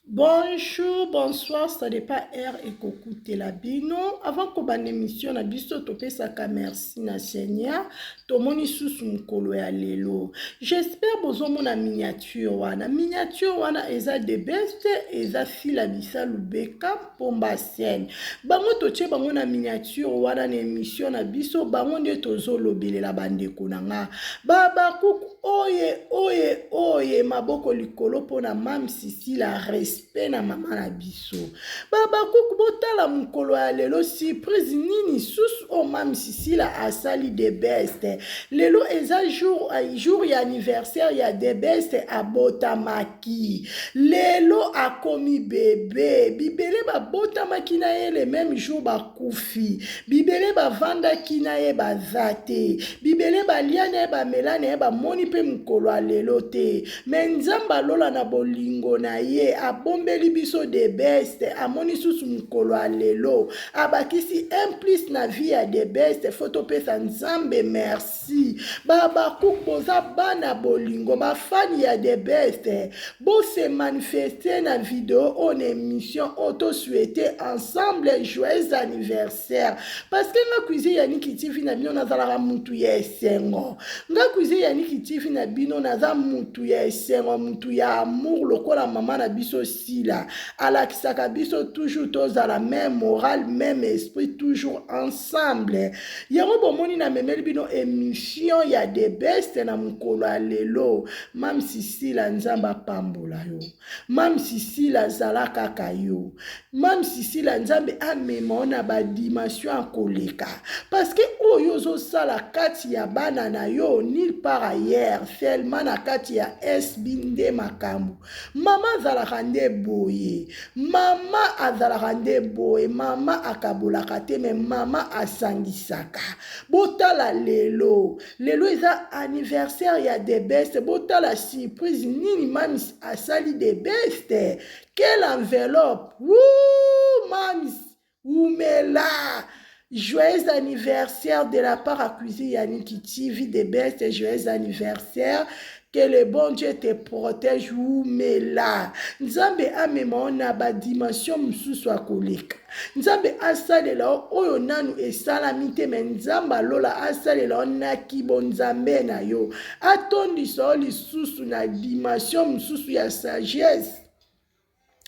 Bonjour, bonsoir, ça dépend heure ekokutela bino. Avant kobanda émission na biso topesaka merci na Seigneur, tomoni susu mokolo ya lelo. J'espère bozomona miniature wana. Miniature wana eza the best, eza Sila Bisalu Beka Pomba scène. Bango totie bango na miniature wana na émission na biso, bango nde tozolobelela bandeko na nga. Ba kuku oye oye oye maboko likolo mpona mam Sisila, respect na mama na biso. Babakuku, botala mokolo ya lelo, surprise nini susu oyo mam Sisila asali the best. Lelo eza jour ya anniversaire ya the best, abotamaki lelo, akomi bebe. Bibele babotamaki na ye le même jour bakufi, bibele bavandaki na ye baza te, bibele balia na ye, bamela na ye, bamoni mpe mokolo ya lelo te. Me Nzambe alola na bolingo na ye abombeli biso the best, amoni susu mokolo ya lelo, abakisi un plus na vie ya the best. Fo topesa Nzambe merci. Babakuku, boza bana bolingo, bafani ya the best, bose manifeste na video oyo, na émission oyo, tosouhaite ensemble joyeux anniversaire, parce que nga Cuisine Yaniki TV na bino nazalaka mutu ya esengo. Nga Cuisine Yaniki TV na bino naza mutu ya esengo, mutu ya amour, lokola mama na biso Sila alakisaka biso toujours tozala même moral, même esprit, toujours ensemble. Yango bomoni namemeli bino émission ya the best na mokolo ya lelo. Mam Sisila, Nzambe apambola yo. Mam Sisila, azala kaka yo. Mam Sisila, Nzambe amema yo na badimension ya koleka, parce que oyo ozosala kati ya bana na yo, nulle part ailleurs, seulement na kati ya SB nde makambo. Mama azalaka nde boye, mama azalaka nde boye, mama akabolaka te, me mama asangisaka. Botala lelo, lelo eza anniversaire ya the best. Botala surprise nini mams asali the best. Quelle enveloppe! Wuu, mams umela! Joyeux anniversaire de la part à Cuisine Yannick TV, the best. Joyeux anniversaire, que le bon Dieu te protège. Umela, Nzambe amema yo na badimension mosusu akoleka. Nzambe asalela yo oyo nanu esalami te, me Nzambe alola asalela yo naki bonzambe na yo, atondisa yo lisusu na dimension mosusu ya sagesse,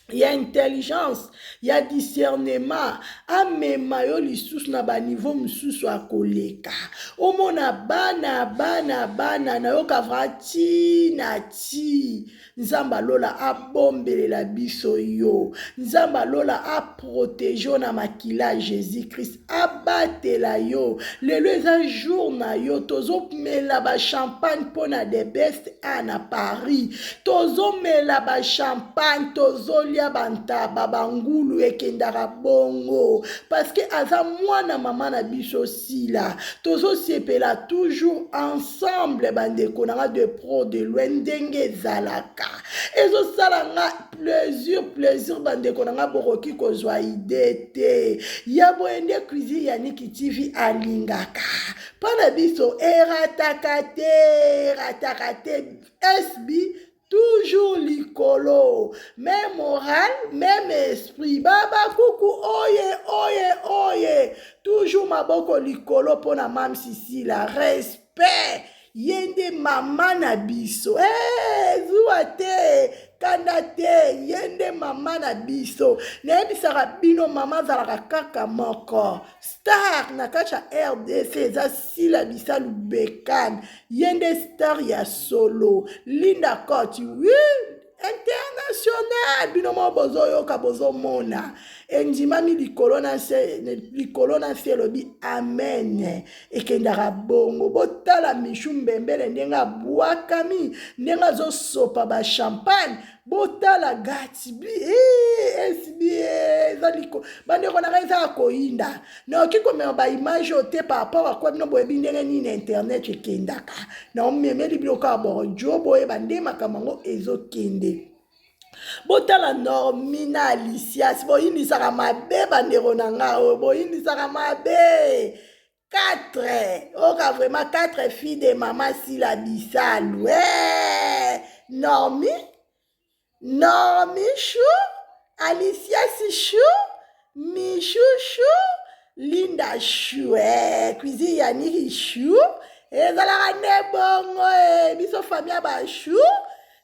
ya intelligence, ya discernement. Amema yo lisusu na baniveau mosusu akoleka. Omona bana, bana, bana nayoka vra ti na ti. Nzambe alola abombelela biso yo, Nzambe alola aprotege yo na makila ya Jésus Christ, abatela yo. Lelo eza jour na yo, tozomela bachampagne mpo na the best a na Paris, tozomela bachampagne, tozolia bantaba, bangulu, ekendaka bongo, parce que aza mwana mama na biso Sila. Tozosepela toujours ensemble, bandeko nanga, de près de loin, ndenge ezalaka ezosala nga plaisir, plaisir. Bandeko na nga, bokoki kozwa idée te ya boye nde Cuisine Yaniki TV alingaka mpo na biso. Erataka te, erataka te. SB toujours likolo, même moral, même esprit. Babakuku oye oye oye, toujours maboko likolo mpona mam Sisila, respect. Ye nde mama na biso. Hey, zuwa te, kanda te, ye nde mama na biso. Nayebisaka bino, mama azalaka kaka moko. Star na kati ya RDC eza Sila Bisalu Bekane, ye nde star ya solo. Linda Cote, oui, international. Bino moko bozoyoka, bozomona, endimami likolo na se, likolo na se elobi amen. Ekendaka bongo. Botala Mishu Mbembele ndenge abwakami, ndenge azosopa bachampagne. Botala Gatibi SB eza liko. Bandeko na ngai, eza ya koyinda. Nakoki komema baimage oyo te par rapport akwa bino boyebi ndenge nini internet ekendaka. Naomemeli bino kaka borjo, boyeba nde makambo yango ezokende. Botala Normina Alicias, boyindisaka mabe. Bandeko na ngai oyo, boyindisaka mabe. 4 oka vraiment 4 filles de mama Sila Bisalu. Hey! Normi. Naomi chou, Alicia si chou, Michou chou, Linda chou, eh, cuisine ya Niki chou, ezalaka nde bongo eh, biso famille ya ba chou,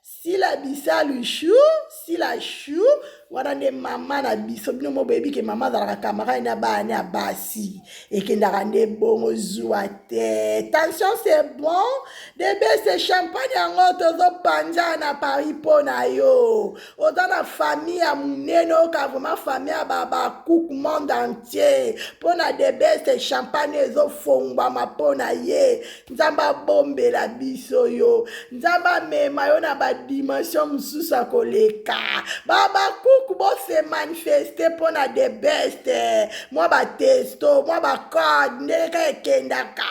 Sila Bisalu chou, Sila chou, wana nde mama na biso bino mo boyebi ke mama azalaka camarade na bana ya basi ekendaka nde bongo zuwa te tension c'est bon debese champagne yango tozopanza na paris mpo na yo oza na famille ya monene oyoka vraiment famille ya babacook monde entier mpo na debese champagne ezofongwama mpo na ye nzambe abombela biso yo nzambe amema yo na badimension mosusu ya koleka babakuku bose manifeste mpo na the best mwa batesto mwa bacode ndenge kaka ekendaka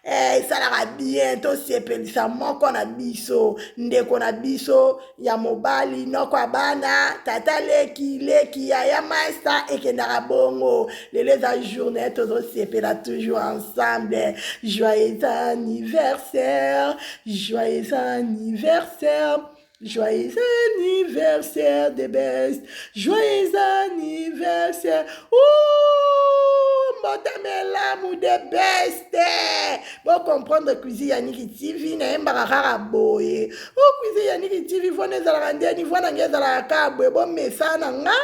eh, esalaka bien tosepelisa moko na biso ndeko na biso ya mobali noko ya bana tata leki leki yaya maesta ekendaka bongo lelo eza journée tozosepela toujours ensemble joyeux anniversaire joyeux anniversaire Joyeux anniversaire the best. Joyeux anniversaire. Ouh, mbotama elamu the best. Bo comprendre cuisine ya Niki TV nayembaka kaka boye. Oh cuisine ya Niki TV vona ezalaka ndeni vona nge ezalaka kaka boye bomesana nga.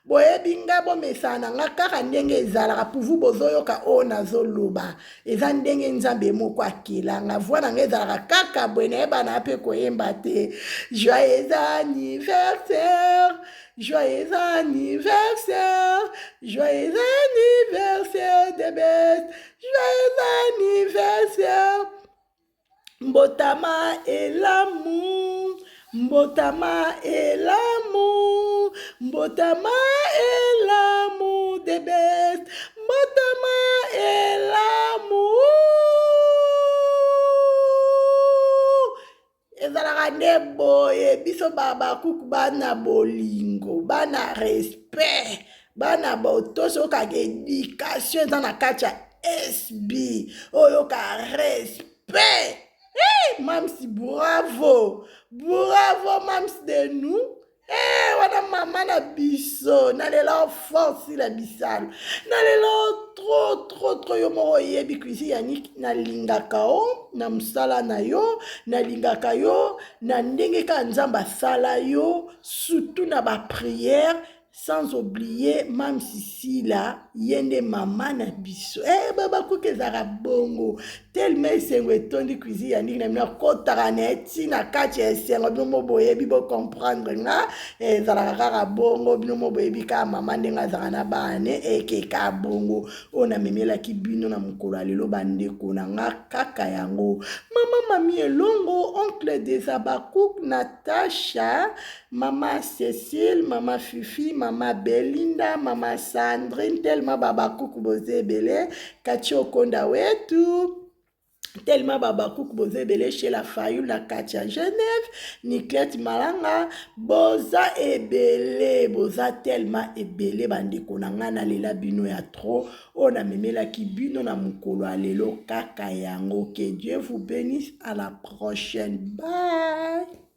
Boyebi nga bomesana na nga kaka ndenge ezalaka puvu bozoyoka oyo nazoloba eza ndenge nzambe moko akela nga voi na nga ezalaka kaka boye nayeba na mpe koyemba te joyeux anniversaire joyeux anniversaire joyeux anniversaire de best joyeux anniversaire Mbotama elamu, mbotama elamu, mbotama elamu the best, mbotama elamu. Ezalaka nde boye biso babakuku bana bolingo bana respect bana botosi okaka education eza na kati ya sb oyoka respect hey, mams bravo bravo mams de nous hey, wana mama na biso nalela force na bisalo nalela trop trop trop yo moko oyebi cuisine yanik nalingaka o na mosala na yo nalingaka yo na ndenge kaka nzambe asala yo surtout na baprière sans oublier mam sisila ye nde mama na biso eh, babakuki ezalaka bongo telema esengo etondi cuisine ya ndenge na bino akotaka na ye ti na kati ya esengo bino mo boyebi bocomprendre nga eh, ezalaka kaka bongo bino mo boyebi kaka mama ndenge azalaka na bana ne ekeka bongo oyo namemelaki bino na mokolo ya lelo bandeko na nga kaka yango mama mami elongo oncle des abakouk natasha Mama Cecile, mama Fifi, mama Belinda, mama Sandrine, tellement babakuku boza ebele, Kachi Okonda wetu tellement babakuku boza ebele chez la Fayulu na kati ya Genève, Niclette Malanga, boza ebele, boza tellement ebele bandeko na ngai nalela bino ya trop oyo namemelaki bino na mokolo ya lelo kaka yango. Que Dieu vous bénisse à la prochaine. Bye.